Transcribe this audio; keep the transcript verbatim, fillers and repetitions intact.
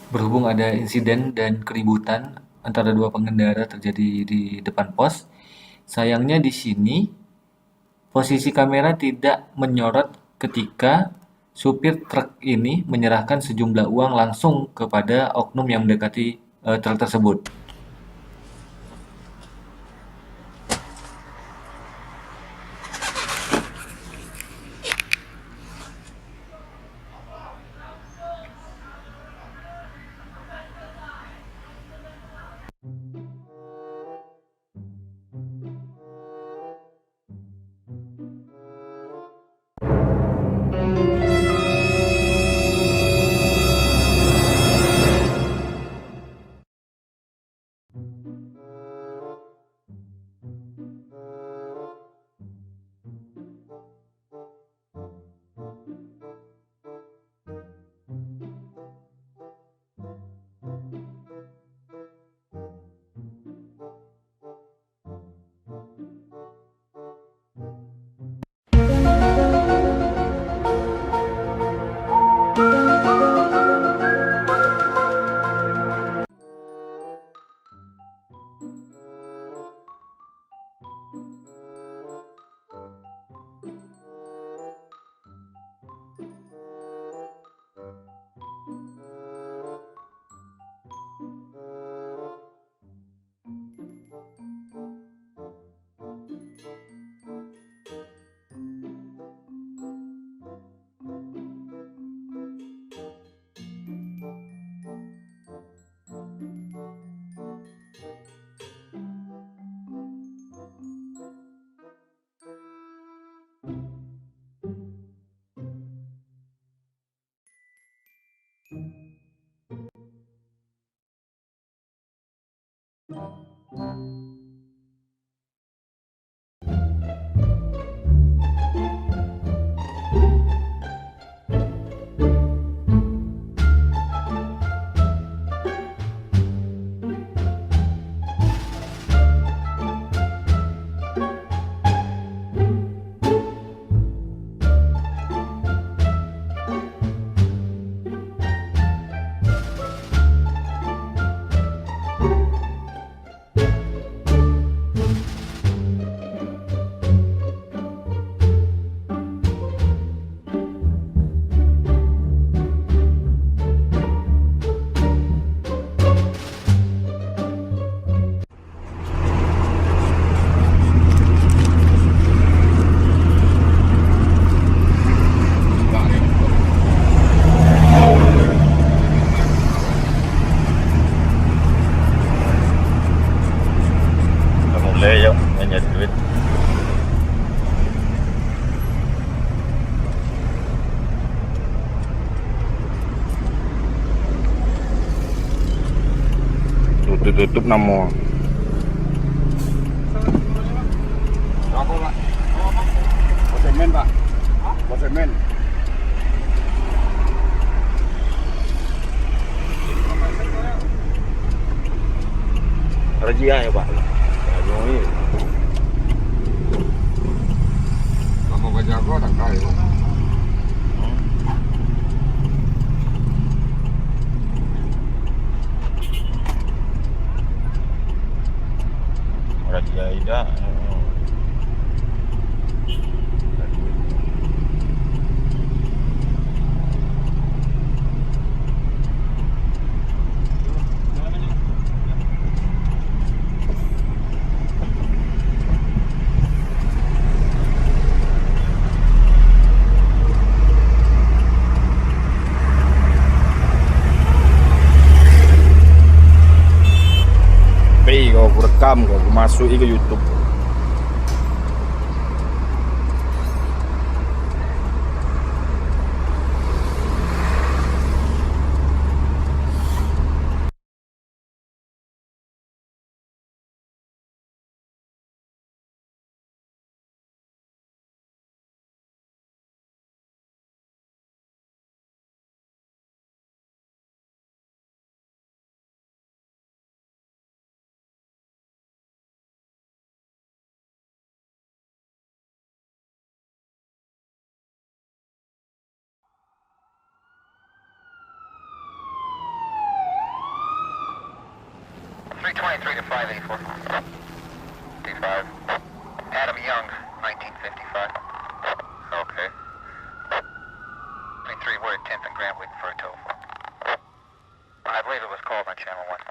Berhubung ada insiden dan keributan antara dua pengendara terjadi di depan pos, sayangnya di sini posisi kamera tidak menyorot ketika supir truk ini menyerahkan sejumlah uang langsung kepada oknum yang mendekati, eh, truk tersebut. Dah mulai yo, nyari duit. Tutup-tutup namo. Berapa, Pak? Bos semen, Pak. Bos semen. Razia ya, Pak. Aduh, ini. Kamu kerja apa, tak tahu, Pak? Hmm. Razia idak. Aku rekam, aku masuki ke YouTube. Three twenty-three to five eighty-four. Fifty-five. Adam Young, nineteen fifty-five. Okay. Twenty-three, we're at tenth and Grant, waiting for a tow. I believe it was called on channel one.